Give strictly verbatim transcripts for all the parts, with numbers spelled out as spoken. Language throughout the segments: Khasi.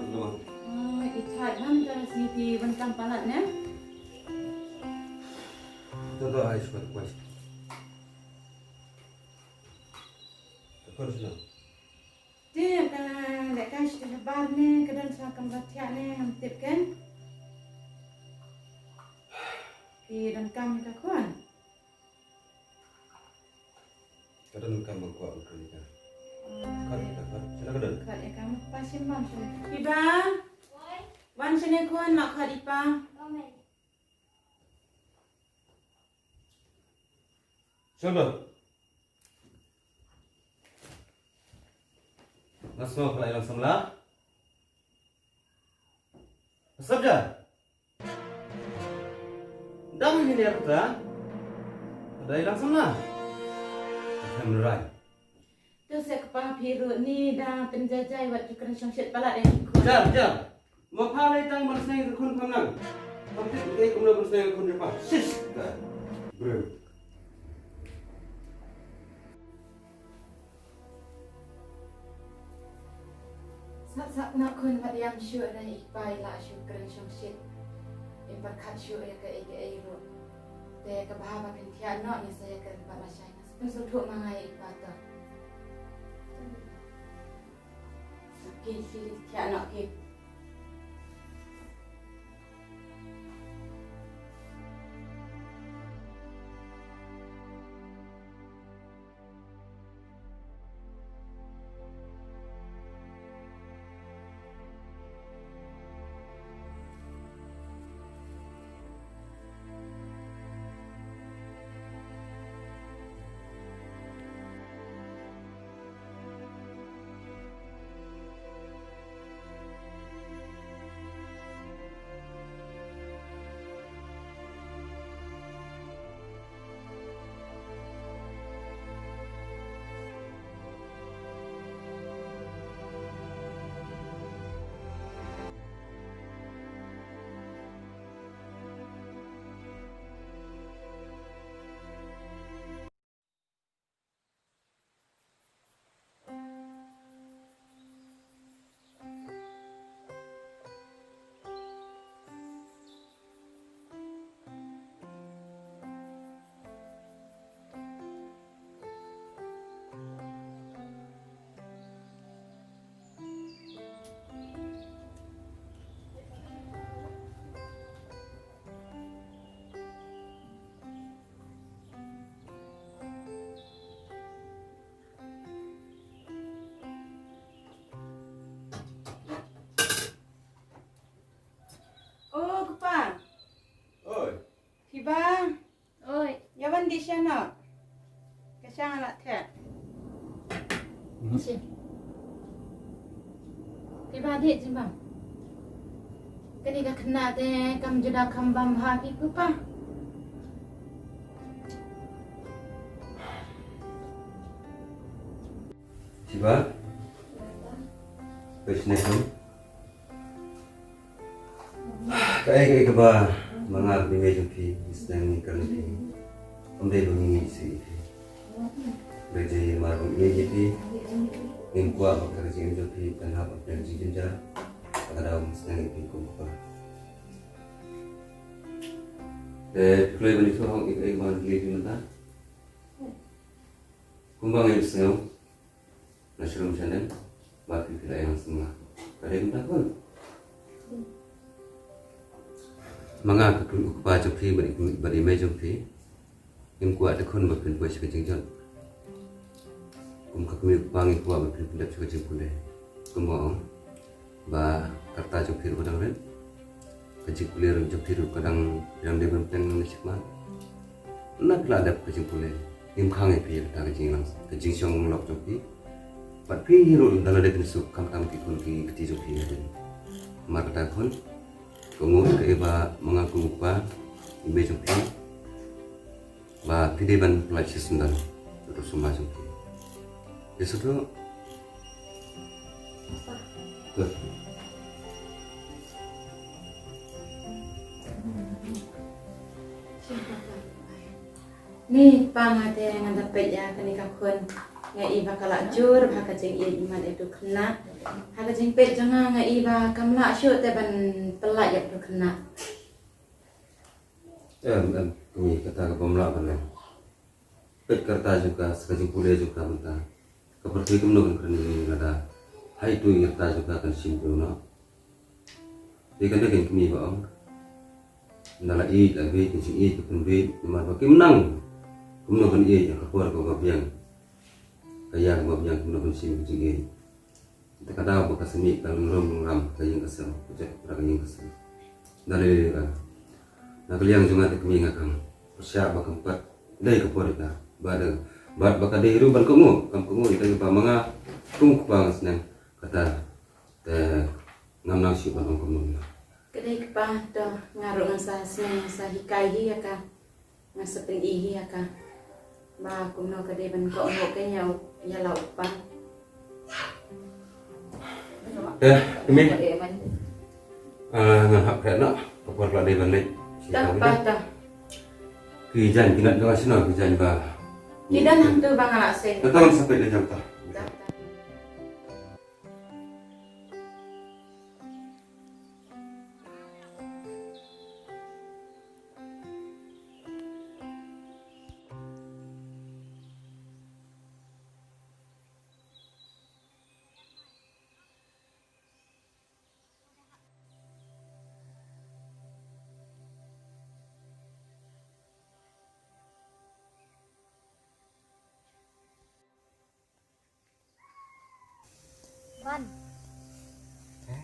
Oi, i thait man ka sngi phi wan kam palat ne? To, to, ai, shuwa, shuwa. Ka khun shuwa. Tip ka lehkai shuwa shabar ne, ka don shuwa kam ba thiah ne, ngam tip ken. Phi don kam ka khun. Ka don kam ba kwah ban khot ïa ka. Khot ïa ka, khot. Shala ka don? Khot ïa ka, ma pa shim bam shala. Hiba. Wan shane khun, ma khot ïa pa. Shala. Nga sngew pha la ïalang samla. Sap ja. Dang hi ne kata. Ka dei lang samla. Ka khlem rai. To seh kpa phi ruh ni da pynjajai wat ki kren shongshit palat ïa ki khun. Jar, jar. Ma pha lei tang ban sneng ïa ka khun pham nang. Pham tip ngi kumno ban sneng ïa ka khun ïa pha. Sis. Da. Brem. Sngap sngap noh khun, wat ïam shuh, da i pa i lah shuh kren shongshit. Im pyrkhat shuh ïa kaei kaei ruh. Te kaba haba phin thiah noh ngi sa ïakren pat lashai, nga sa pynsngewthuh ma nga ïa i pa to. Sngap ki, ki thiah noh ki. O kpa. Oi. Phi ba. Oi. Ïa wan dih sha noh. Ka shang la theh. Shi. Phi ba dih jingbam. Kane ka khynnah te kam ju da kham bam ha phi kpa. Shiba. Phi sngewthuh. Kaei kaei kaba ma nga bad i mei jong phi ngi sdang ngi kren ïa phi. Kam dei ba ngi ïeit seh ïa phi. Hynrei jong i mar ba ngi ïeit ïa phi, ngim kwah ba ka jingim jong phi kan hap ban pdiang jingjynjar. Ka daw ngi sdang ïa phi kum u kpa. Te phi kloi ban ïathuh hok ïa kaei kaba ngi ïeit ïa phi mynta. Kumba ngi sngew na shlem shaneng ba phi phi la ïalang sngewbha. Ka dei kumta khun. Ma nga ka kmie u kpa jong phi bad i kmie bad i mei jong phi. Ngim kwah te khun ba phin poi sha ka jingjot. Kum ka kmie u kpa ngim kwah ba phin pyndep sha ka jingpule. Kumba ong. Ba ka rta jong phi ruh ka dang rit. Ka jingpule ruh jong phi ruh ka dang, dang dei ban pynlong na shipmat. Nangta phi la dep ka jingpule. Ngim khang ïa phi ïa kata ka jingïalang, ka jingshong lok jong phi. Bad phi hi ruh da lade pynsuk khamtam ki khun ki kti jong phi hadien. Namar kata khun, ka nguh kaei ba ma nga kum u kpa, i mei jong phi. Ba phi dei ban pyllait shisyndon ïa ka sumar jong phi. Ïa sngewthuh. Good. Ni pa nga te ngan da peit ïa kane ka khun. Nga i ba ka la jur bha ka jingïeit imat ïa u khynnah. Ha ka jingpeit jong nga, nga i ba kam lah shuh te ban pyllait ïa u khynnah. Em, em, kmie, kata ka bym lah ban long. Peit ka rta jong ka, sa ka jingpule jong ka mynta. Ka pyrthei kumno kan kren ïa ngi lada ha itu i rta jong ka kan shim ïa u noh. Te kane kan kmie ba ong. Ynda la ïeit la bieit, ka jingïeit ka pynbieit, namar ba kim nang kumno kan ïeit ïa ka por kaba biang. Ka ïa kaba biang kumno kan shim ka jingïeit. Te ka daw ba ka snieh ka lyngrem lyngram ka ïing ka sem, ka jot ka ïing ka sem. Da lei lei ka. Na ka liang jong nga te kmie nga kam pyrshah ba kam pat dei ka por ïa ka. Ba da, bad ba ka dei ruh ban kohnguh, kam kohnguh ïa ka ba ma nga kum u kpa nga sneng kata. Te ngam nang shu ban ong kumno. Ka dei kpa, to nga ruh ngan sa sneng, ngan sa hikai hi ïa ka. Nga sa pyni hi ïa ka ba kumno ka dei ban kohnguh ka ïa u, ïa la u kpa. Eh, kmie. Ah, ngan hap khreh noh, ka por ka la dei ban leit. Ta, ta, ta. Ki jaiñ ki nat jong nga shano, ki jaiñ ba. Ki don hangto ba nga la seng. Ta, ta, ngan sa peit leit jam ta. Ta, ta. Ban. Eh?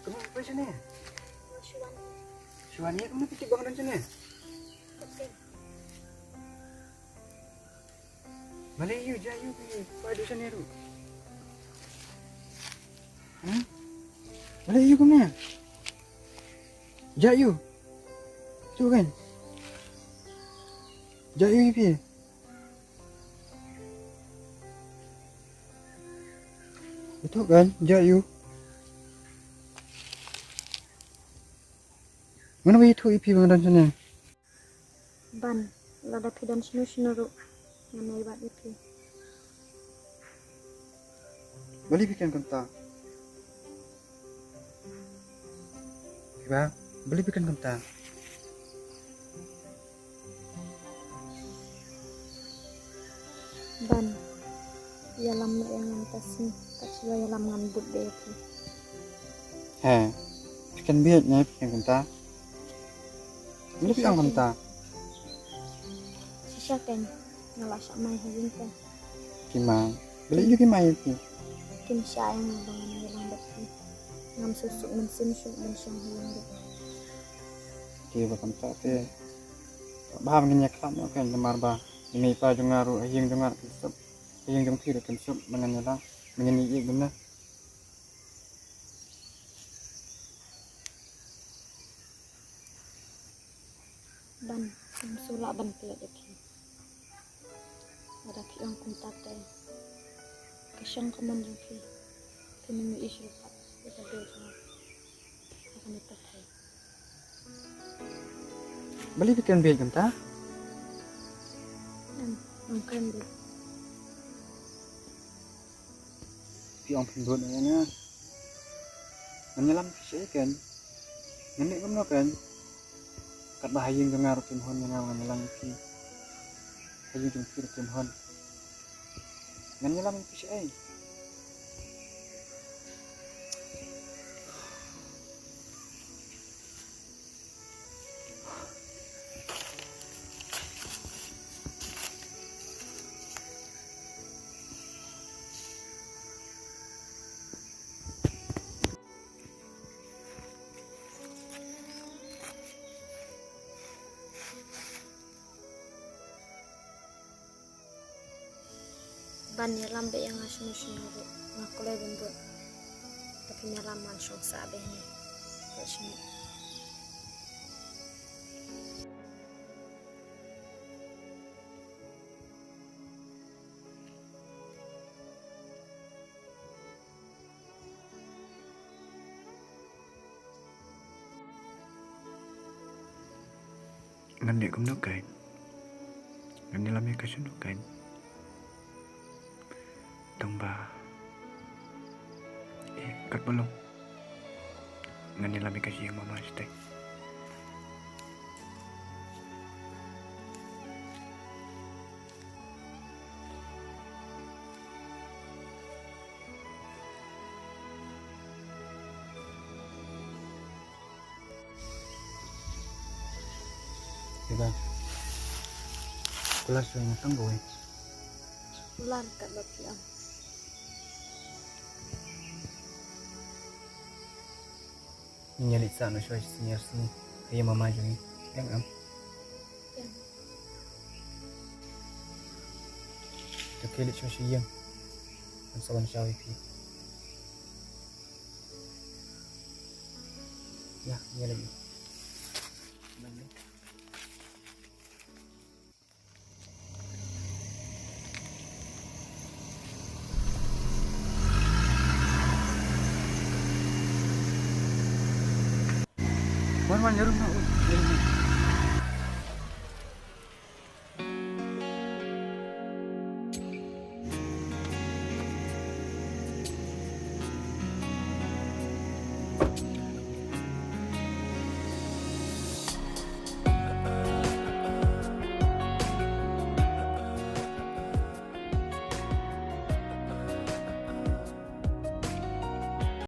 Kumno phi shane? Shuwan. Shuwan, ïa kumno phi tip ba nga don shane? Kut ken. Balei ïa u, jia ïa u phi, phi don shane ruh. Hmm? Balei ïa u kumne? Jia ïa u. Tu kan. Jia ïa u phi. Ïathuh kan, jia ïa u. Mano ba ïathuh ïa phi ba nga don shane? Ban, lada phi don shano shano ruh, ngan ïai wad ïa phi. Balei phi kren kumta? Phi ba, balei phi kren kumta? Ban, ïalam noh ïa nga mynta sngi, kat shuwa ïalam ngan bud beit ïa phi. He, phi kren beit ne phi kren kumta? Balei phi ong kumta? Shisha kein, nga la shah mai ha ïing kein. Ki mai. Balei ïa ki mai ïa phi? Kim shah ïa nga ba ngan ïalang bad phi. Ngam suk suk mynsiem shuh ban shong ha ïing ruh. Te ba kumta te. Ba ngin ïa khlad noh kein namar ba i mei i pa jong nga ruh ha ïing jong nga ruh kim suk. Ha ïing jong phi ruh kim suk ba ngan ïalang. Ba ngin ïa ïeit kumne. Ban, ngam shu lah ban klet ïa phi. Lada phi ong kumta te ka shong ka mon jong phi. Phin ym ïohi shuh pat ïa ka dei jong nga ha kane ka pyrthei. Balei phi kren beit kumta? Em, ngam kren beit. Phi ong phin bud ïa nga. Ngan ïalam phi shaei kein? Ngan leh kumno kein? Katba ha ïing jong nga ruh kim hun ïa nga, ngan ïalam ïa phi. Ha ïing jong phi ruh kim hun. Ngan ïalam ïa phi shaei? Ban ïalam beit ïa nga shano shano ruh, nga kloi ban bud. Lada phim ïalam ngan shong sah beit hangne. Bad shano. Ngan leh kumno kein? Ngan ïalam ïa ka shano kein? Tang ba, eh, katba long ngan ïalam ïa ka ïing mama shatei. Eva. Kular shuwa ïa nga tang kawei. Kular katba phi ong. Ngin ïa leit sah noh shuwa shisien ïa sngi ha ïing mama jong ngi. Ïeng em? Ïeng. To khie leit shuwa sha ïing. Ngan sa wan shaw ïa phi. Ïa, ïa leit. Wan, wan, jarum, wan.